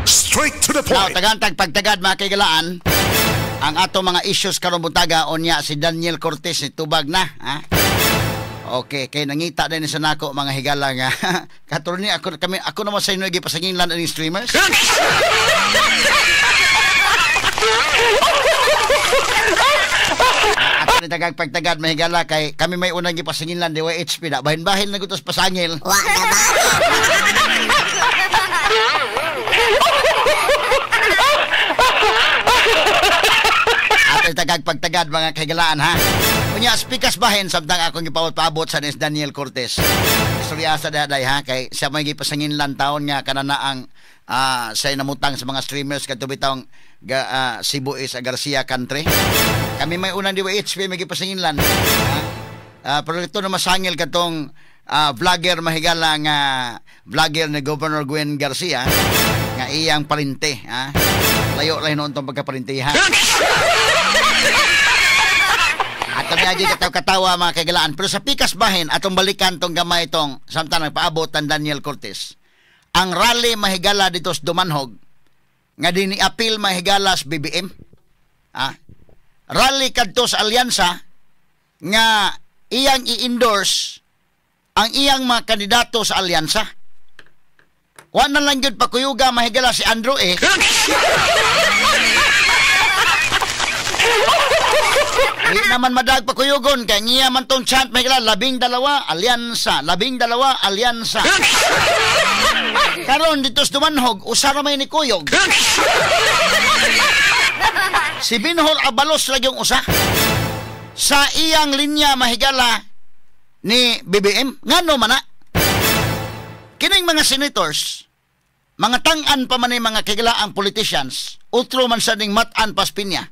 Straight to the Now, point. Tagantag pagtagad, mga kaigalaan, ang ato mga issues karon buntaga. Unya si Daniel Cortez ni tubag na, ha? Okay, kay nangita din sa nako, mga higala, nga katulad ni ako, kami, ako naman sa inyo gipasanginlan aning streamers. Ato ni tagag pagtagad, mahigala, kay kami may unang gipasanginlan DYHP na bahin-bahin na gutos pasangil. Wa na ba? Ato ni tagag pagtagad, mga kahigalaan, ha. Unya speakers bahin samtang akong gipawat-paabot sa ni Daniel Cortez. Istorya sa daday, ha, kay siya may gipasanginlan taon nga kanana ang sa namutang sa mga streamers kadto bitawng Cebu is a Garcia country. Kami may unang DYHP may gipasanginlan. Ha? Pero ito na masangil katong vlogger, mahigala, nga vlogger ni Governor Gwen Garcia nga iyang parente, ha. Layo layo noon tong pagkaparente, ha. At kami agi katawa-katawa, mga kagalaan. Pero sa pikas bahin, atong balikan tong gamay tong samtang nagpaabot ang Daniel Cortez. Ang rally, mahigala, dito sa Dumanhog, nga din ni-appeal, mahigala, sa BBM. Ah, rally kadto sa alyansa nga iyang i-endorse ang iyang mga kandidato sa alyansa. Wa na lang gyud pakuyuga, mahigala, si Andrew eh. Di naman madag pakuyugon kay ngiya man tong chant, mahigala, 12 alyansa, 12 alyansa. Karon dito sa Dumanhog, usa ra may ni kuyog. Si Binhor Abalos lagi yung usa sa iyang linya, mahigala, ni BBM. Ngano man na? Kining mga senators, mga tang-an pa man ni mga kiglaang politicians, utro man sa ning mat-an pas pinya.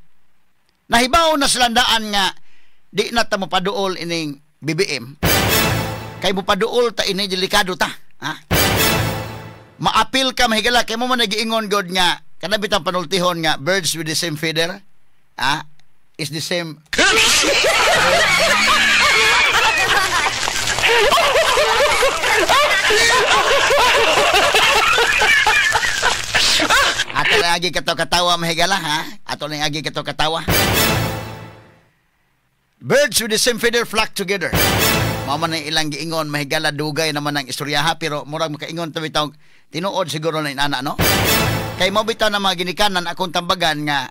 Nahibaw na silandaan nga di na ta mopaduol ining BBM. Kay mopaduol ta ini, delikado ta. Ha? Maapil ka, mahigala, kay mo man nagiingon god nga kana bitang panultihon nga birds with the same feather, ha, is the same. Ato lang agi kato katawa, mahigala, ha? Ato lang agi kato katawa. Birds with the same feather flock together. Mao man ang ilang giingon, mahigala, dugay naman ang istorya, ha, pero murag makaingon ta bitaw tinuod siguro na inana, no? Kay mo bitaw na mga ginikanan, akong tambagan nga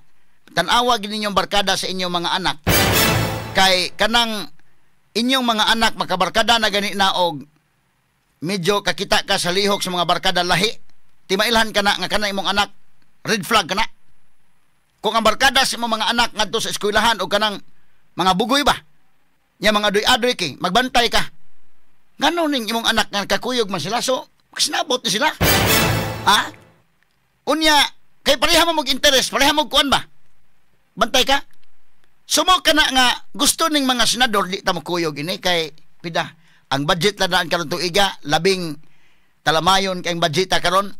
tan-awa gid ninyong barkada sa inyong mga anak. Kay kanang inyong mga anak makabarkada na gani na og medyo kakita ka sa lihok sa mga barkada lahi, timailhan ka na nga kana imong anak, red flag ka na. Kung ang barkada sa imong mga anak ngadto sa eskwelahan o kanang mga bugoy ba, nya mga adoy-adoy kay, magbantay ka. Ngano ning imong anak nga kakuyog man sila, so sinabot ni sila. Ha? Unya, kay pareha mo mag-interest, pareha mo kuan ba? Bantay ka? Sumo ka na nga gusto ning mga senador di ta mokuyog ini kay pida ang budget na daan karon tuiga, labing talamayon kay ang budget ta karon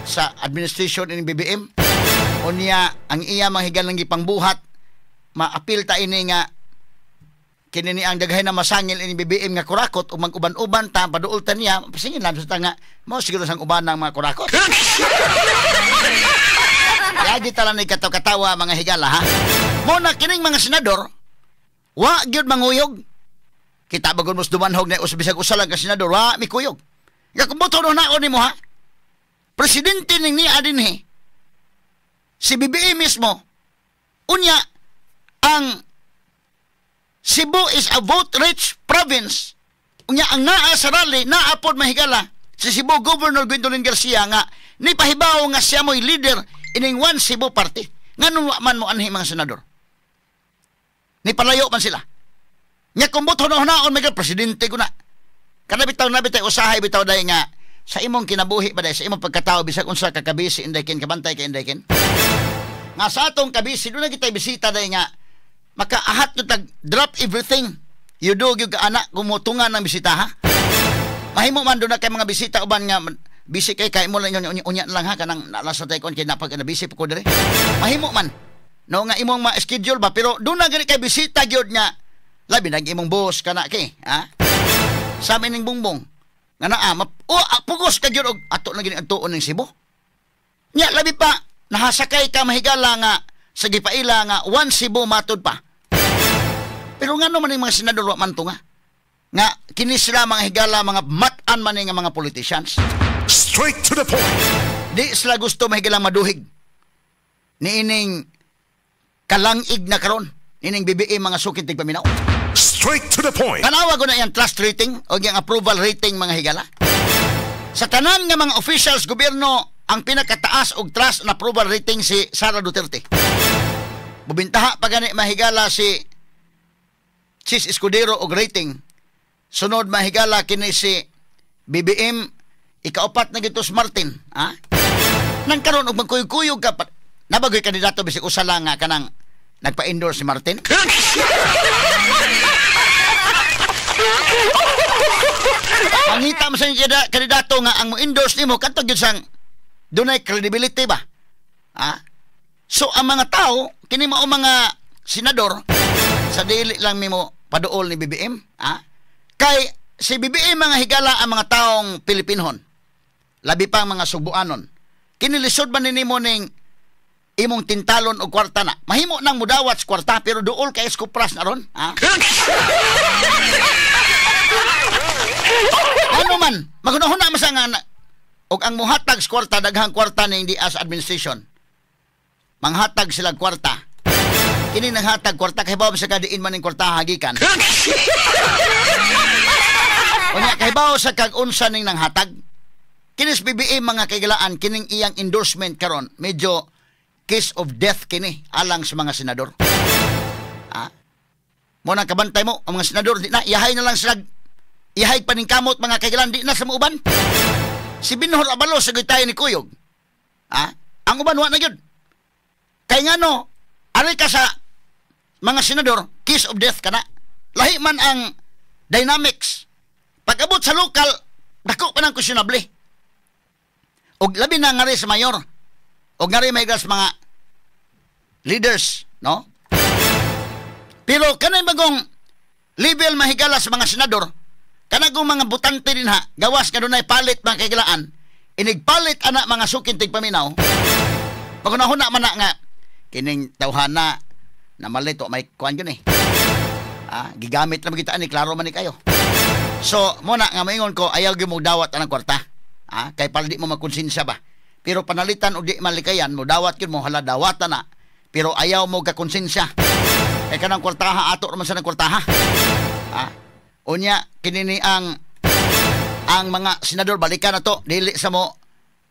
sa administration ini BBM. Unya ang iya manghigalang gipangbuhat, maapil ta ini nga kini ni ang daghay na masangil ini BBM nga kurakot ug mag-uban-uban ta paduol ta niya, pasingin lang sa nga mao siguro sang uban ng mga kurakot. Lagi ta lang ni katawa mga higala, ha. Mo na kining mga senador wa gyud manguyog. Kita bagon mos Dumanhog na bisag usa lang ka senador wa mikuyog. Nga kung boto na ako nimo, ha. Presidente ning niya dinhi si BBM mismo. Unya ang Cebu is a vote-rich province. Unya ang naa sa rally, naa pod, mahigala, si Cebu Governor Gwendolyn Garcia nga ni pahibaw nga siya mo'y leader ining One Cebu Party. Nganong wa man mo anhi mga senador? Ni palayo man sila. Nya kung boto na hunaon may presidente ko na. Kana bitaw na bitay usahay bitaw dai nga sa imong kinabuhi ba dai, sa imong pagkatao, bisag unsa ka kabisi inday ken, kabantay ka inday ken. Nga sa atong kabisi doon na kitay bisita dai nga makaahat yung tag drop everything you do gyud ka anak gumutungan ng bisita, ha. Mahimo man doon na kay mga bisita uban nga busy kay kay mo lang unya, unya lang, ha, kanang nalasa tay kon kay napag na busy pa ko dire. Mahimo man no nga imong ma-schedule ba, pero doon na gani kay bisita gyud nga labi nag imong boss kana kay, ha, sa amin ning bungbong nga naa oh, pugos ka gyud og ato na gini ang tuon ning Cebu. Nya labi pa nahasakay ka, mahigala, nga sa gipaila nga One Cebu matud pa. Pero ngano man yung mga senador wa man to nga? Nga kini sila, mga higala, mga mat-an man ni nga mga politicians. Straight to the point. Di sila gusto, mahigala, maduhig niining kalangig na karon nining BBM, mga suking tigpaminaw. Straight to the point. Tanawa ko na iyang trust rating o iyang approval rating, mga higala. Sa tanan nga mga officials gobyerno, ang pinakataas og trust and approval rating si Sara Duterte. Bubintaha pa gani, mahigala, si Chiz Escudero og rating. Sunod, mahigala, kini si BBM, ikaupat na gito si Martin. Ha? Nang karon og magkuyog-kuyog ka pa, nabagoy kandidato bisig usa lang nga kanang nagpa-endorse si Martin. Pangita mo sa kandidato nga ang mo-endorse nimo kadto gyud sang dunay credibility ba? Ha? So ang mga tao kini mao mga senador sa dili lang mimo paduol ni BBM, ha? Kay si BBM, mga higala, ang mga taong Pilipinhon. Labi pa ang mga Subuanon. Kini lisod man nimo ning imong tintalon og kwarta na. Mahimo nang mudawat sa kwarta pero duol kay eskupras na ron, ha? Ano man, magunahuna man sa nga og ang muhatag sa kwarta, daghang kwarta ning Diaz administration. Manghatag sila kwarta. Kini nanghatag kwarta kay bawo sa kadiin man ning kwarta hagikan. Unya kahibaw sa kag unsa ning nanghatag. Kini sa BBM, mga kaigalaan, kining iyang endorsement karon medyo kiss of death kini alang sa mga senador. Ah? Mo nang kabantay mo ang mga senador, di na iyahay na lang sila, iyahay pa ning kamot, mga kaigalaan, di na sa muuban. Si Benhur Abalos sa tayo ni Kuyog. Ah? Ang uban wa na gyud. Kay ngano, ari ka sa mga senador, kiss of death kana. Lahi man ang dynamics. Pag-abot sa lokal, dako pa ng questionable. Og labi na ngari sa mayor. Og ngari may sa mga leaders, no? Pero kanay bagong level, mahigala, sa mga senador, kanagong mga butante din ha, gawas nga dunay palit, mga kaigalaan, inigpalit ana, mga sukin tigpaminaw, pagunahuna man na nga, kining tawhana na malito may kuan yun eh. Ah, gigamit na kita ani, klaro man ni kayo. So, muna nga maingon ko, ayaw gyud mo dawat anang kwarta. Ah, kay para di mo makonsensya ba. Pero panalitan og di malikayan, mo dawat gyud mo, hala, dawatan na. Pero ayaw mo kakonsensya. Kay kanang kwartaha ato raman sa nang kwartaha. Ah, unya kini ni ang mga senador, balikan na to, dili sa mo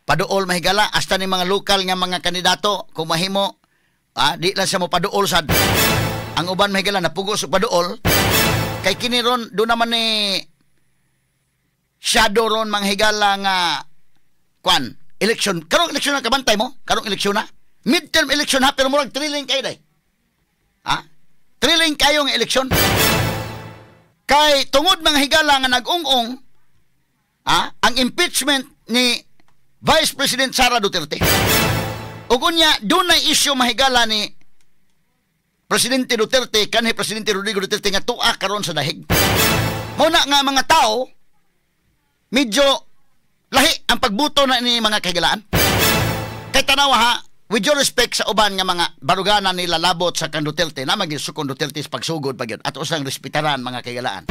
paduol, mahigala, hasta ni mga lokal nga mga kandidato kung mahimo, ah, di lang sa mo paduol sad. Ang uban, mahigala, napugo sa paduol kay kini ron do naman ni shadow ron, mga higala, nga kwan election, karong eleksyon na, kabantay mo karong eleksyon na, midterm election ha, pero murag thrilling kayo day, ha, thrilling kayo nga eleksyon kay tungod, mga higala, nga nag-ung-ung, ah, ang impeachment ni Vice President Sara Duterte. Ug unya dunay issue, mahigala, ni Presidente Duterte kanhi Presidente Rodrigo Duterte nga tuwa karon sa dahig. Mao na nga mga tao medyo lahi ang pagbuto na ni, mga kahigalaan. Kay tanawa ha, with your respect sa uban nga mga barugana nila labot sa kang Duterte, na maging sukong Duterte sa pagsugod pa gyud. Ato usang respetaran, mga kahigalaan.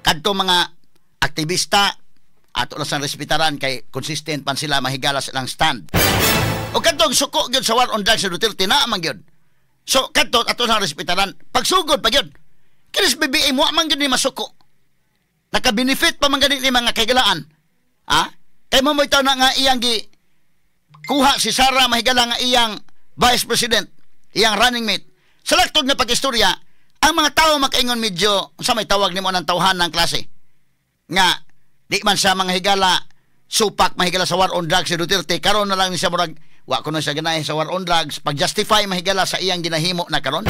Kadto mga aktivista, ato lang sang respetaran kay consistent pan sila, mahigala, sa ilang stand. O kadtong suko gyud sa war on drugs sa Duterte na man gyud. So kadto ato sang respetaran pagsugod pa gyud. Kini BBM wa man gyud ni masuko. Naka-benefit pa man gani ni, mga kahigalaan. Ha? Kay mo na nga iyang gi kuha si Sara, mahigala, nga iyang vice president, iyang running mate. Sa laktod nga pag-istorya, ang mga tao makaingon medyo sa may tawag nimo ng tawhan ng klase. Nga di man sa mga higala supak, mahigala, sa war on drugs si Duterte, karon na lang ni siya murag wa kuno siya ganahe sa war on drugs, pag-justify, mahigala, sa iyang ginahimo na karon.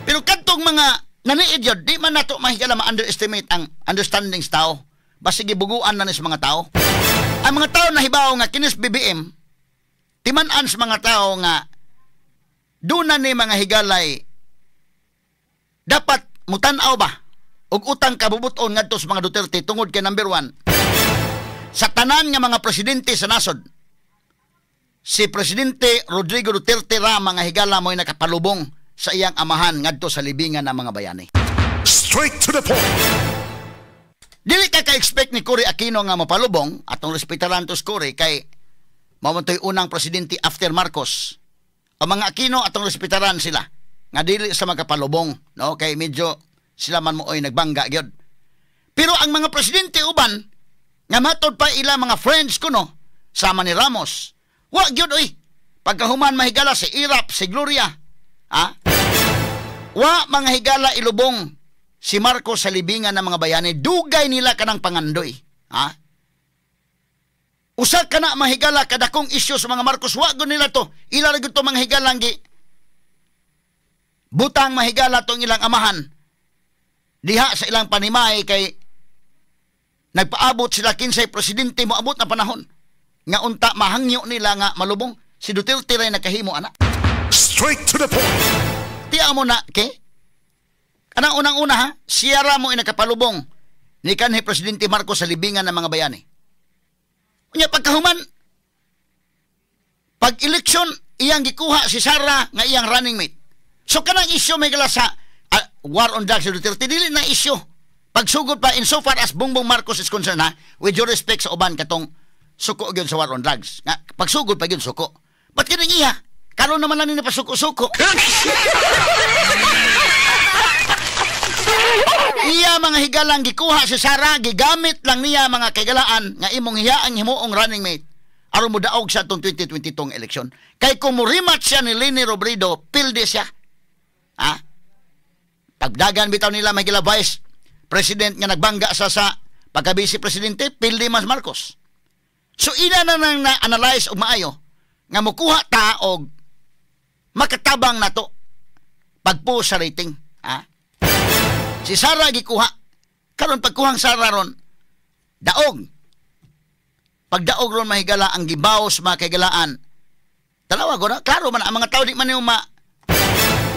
Pero kadtong mga naniid yun, di man nato, mahigala, ma-underestimate ang understanding sa tao. Basta gibuguan na ni sa mga tao. Ang mga tao nahibaw nga kinis BBM, timan-an sa mga tao nga doon na ni, mga higalay, dapat mutan-aw ba og utang kabubuton ngadto sa mga Duterte tungod kay number one, sa tanan nga mga presidente sa nasod Si Presidente Rodrigo Duterte ra, mga higala, mo'y nakapalubong sa iyang amahan ngadto sa libingan ng mga bayani. Straight to the point. Dili ka ka-expect ni Cory Aquino nga mapalubong, atong respetaran to si Cory kay mao man to'y unang presidente after Marcos. Ang mga Aquino, atong respetaran sila nga dili sa magkapalubong, no, kay medyo sila man mo oy nagbangga gyud. Pero ang mga presidente uban nga matod pa ila mga friends kuno sama ni Ramos, wa gyud oy. Pagkahuman, mahigala, si Erap, si Gloria, ha? Wa, mga higala, ilubong si Marcos sa libingan ng mga bayani, dugay nila kanang pangandoy. Ha? Usa ka na, mahigala, kadakong isyu sa mga Marcos, wa gud nila to. Ila ra gyud to, mga higala, gi butang, mahigala, tong ilang amahan diha sa ilang panimay kay nagpaabot sila kinsay presidente moabot na panahon nga unta mahangyo nila nga malubong. Si Duterte ray nakahimo ana. Straight to the point. Tiya mo na ke kanang unang-una ha, siya ra mo nakapalubong ni kanhi Presidente Marcos sa libingan ng mga bayani. Unya pagkahuman, pag eleksyon, iyang gikuha si Sara nga iyang running mate. So kanang isyu may sa war on drugs si Duterte, dili na isyu. Pagsugod pa, insofar as Bongbong Marcos is concerned ha, with due respect sa uban katong suko gyud sa war on drugs. Nga pagsugod pa gyud suko. But kining iya, karon naman lang ni pasuko-suko. Iya, mga higalang, gikuha si Sara, gigamit lang niya, mga kaigalaan, nga imong hiya ang himuong running mate aron modaog sa atong 2022 nga eleksyon. Kay kung morimat siya ni Leni Robredo, pildi siya. Ha? Pagdagan bitaw nila may gila vice president nga nagbangga sa pagka-vice presidente, pildi mas Marcos. So ila na nang na-analyze og maayo nga mukuha ta og makatabang nato pagpo sa rating. Ha? Si Sara gikuha. Karon pagkuhang Sara ron, daog. Pagdaog ron, mahigala, ang gibaos, mga kaigalaan. Tanawa ko na, klaro man, ang mga tao di man yung ma...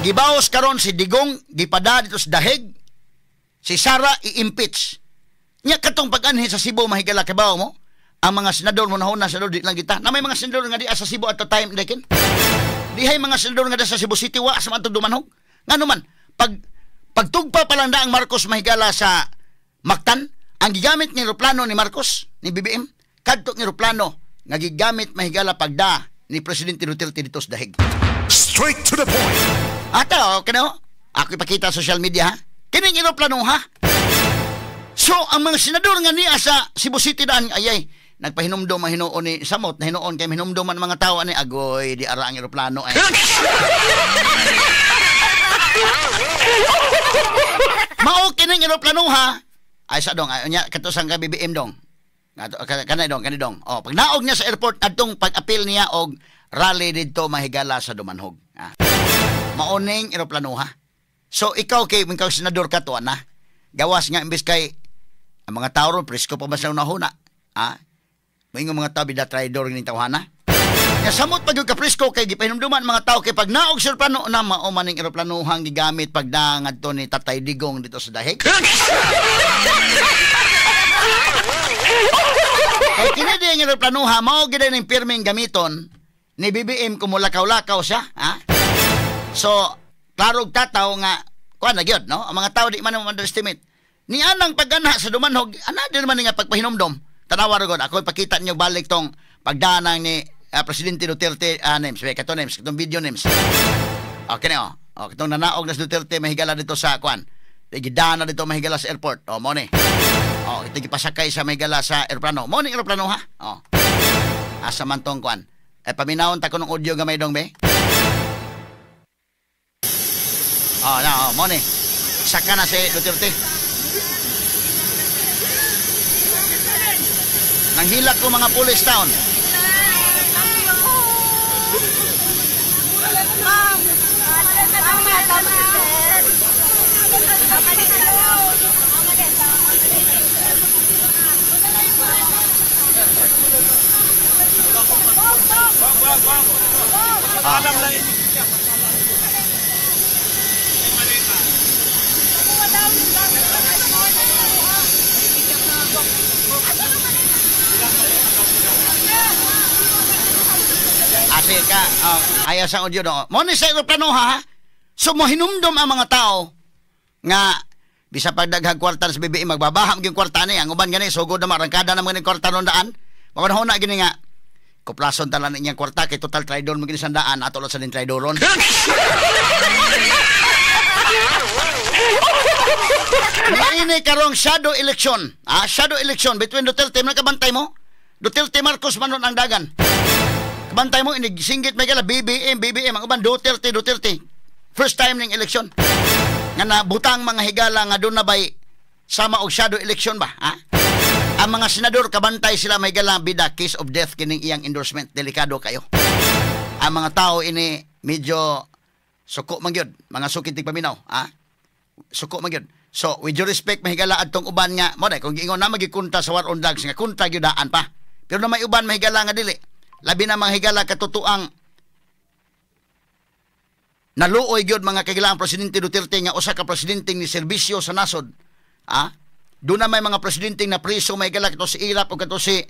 Gibaos karon si Digong, gipada dito sa Dahig, si Sara i-impeach. Nya katong pag-anhi sa Cebu, mahigala, kabaw mo, ang mga senador mo nahuna, senador di lang kita. Na may mga senador nga di sa Cebu at the time, dekin. Dihay mga senador nga di sa Cebu City, wa sa mga dumanhog. Ngano man, pagtugpa pa lang na ang Marcos, mahigala, sa Mactan, ang gigamit ng eroplano ni Marcos, ni BBM, kadto ng eroplano nga gigamit, mahigala, pagda ni Presidente Duterte dito sa Dahig. Straight to the point. Ata, okay na, ako ipakita sa social media ha. Kining eroplano ha. So, ang mga senador nga niya sa Cebu City daan, ayay, nagpahinumdom ang hinuon ni Samot, na hinuon kay hinumdom ang mga tao ani agoy, di ara ang eroplano ay. Mao kining eroplano ha. Ay sa dong, ay unya kato sang ka BBM dong. Kanay dong, kanay dong. Oh, pag naog niya sa airport adtong pag-apil niya og rally didto, mahigala, sa Dumanhog. Ah. Maoning eroplano ha. So ikaw kay ikaw senador ka to ana. Gawas nga imbes kay ang mga tao ron presko pa ba sa unahuna. Ah. Moingon mga tao bida traidor ning tawhana. Nya samot pag ka presko kay gipahinumduman mga tao kay pag naog sa eroplano na mao man ning eroplanuhang gigamit pag ngadto ni Tatay Digong dito sa Dahig. Kay kini di ang eroplanuha mao gid ning pirming gamiton ni BBM kung mulakaw-lakaw siya, ha? So, klarog tataw nga kuan na gyud, no? Ang mga tao di man mo underestimate. Ni anang pag-anha sa Dumanhog, ana din man nga pagpahinumdom. Tanawa ra gud, ako ipakita ninyo balik tong pagdanang ni Presidente Duterte, names, kato names, katong video names. Okay na, oh. Oh, katong nanaog na si Duterte mahigala dito sa kuan. Gidana dito, mahigala, sa airport. Oh, mo ni. Oh, ito gipasakay sa mahigala sa eroplano. Mo ni eroplano ha. Oh. Asa man tong kuan? Eh paminawon ta kunong audio gamay dong be. Oh, na, oh, mo ni. Saka na si Duterte. Nanghilak ko mga police town. Ah. Ase ka, oh, ayaw sa audio no. Mo ni sa eroplano ha. So mohinumdom ang mga tao nga bisa pag daghang kwarta sa BBM, magbabaha gyud kwarta ni ang uban gani sugod na marangkada na mga kwarta ron daan. Makunahuna na gini nga kuplason talan inyang kwarta kay total traidor mo gini sandaan ato lang sa din traidoron. Niini karong shadow election. Ah, shadow election between Duterte man kabantay mo. Duterte Marcos man ang dagan. Kabantay mo inigsingit may gala BBM BBM ang uban Duterte Duterte. First time ning election. Nga nabutang mga higala nga doon na bay sama og shadow election ba, ha? Ang mga senador kabantay sila may gala bida case of death kining iyang endorsement, delikado kayo. Ang mga tao ini medyo suko man gyud, mga sukit tig paminaw, ha? Suko man gyud. So, with due respect mahigala adtong uban nga mo kung giingon na magikunta sa war on drugs nga kunta gyud daan pa. Pero na may uban mahigala nga dili. Labi na mga higala katotoang naluoy gyud mga kagilaan Presidente Duterte nga usa ka presidente ni serbisyo sa nasod. Ah? Doon na may mga presidente na preso may higala kato si Irap o kato si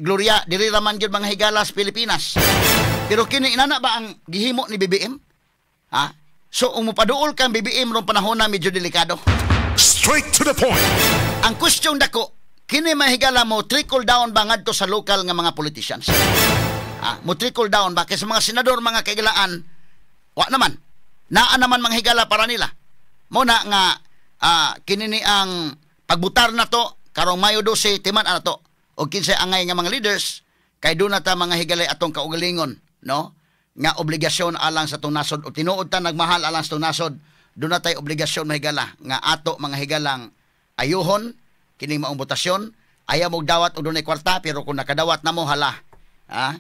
Gloria diri ra man gyud mga higala sa Pilipinas. Pero kini inana ba ang gihimo ni BBM? Ha? So kung mopaduol kang BBM rong panahon na medyo delikado. Straight to the point. Ang question dako, kini mahigala mo trickle down ba ngadto sa local nga mga politicians? Ah, mo trickle down ba kay sa mga senador mga kaigalaan? Wa naman. Naa naman mga higala para nila. Mo na nga kini ni ang pagbutar na to karong Mayo 12 timan ana to og kinsay angay nga mga leaders kay doon na ta mga higalay atong kaugalingon, no? Nga obligasyon alang sa atong nasod o tinuod ta nagmahal alang sa atong nasod, doon na tay obligasyon mahigala nga ato mga higalang ayuhon kining maong botasyon. Ayaw mo dawat og dunay kwarta, pero kung nakadawat na mo hala, ha?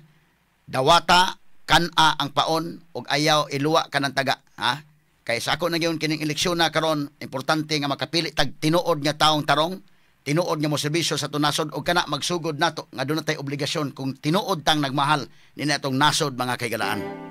Dawata kan-a ang paon og ayaw iluwa ka ng taga, ha? Kay sa ako na gyud kining eleksyon na karon importante nga makapili tag tinuod nga taong tarong, tinuod nga mo serbisyo sa atong nasod og kana magsugod nato nga doon na tay obligasyon kung tinuod tang nagmahal ni atong nasod mga kaigalaan.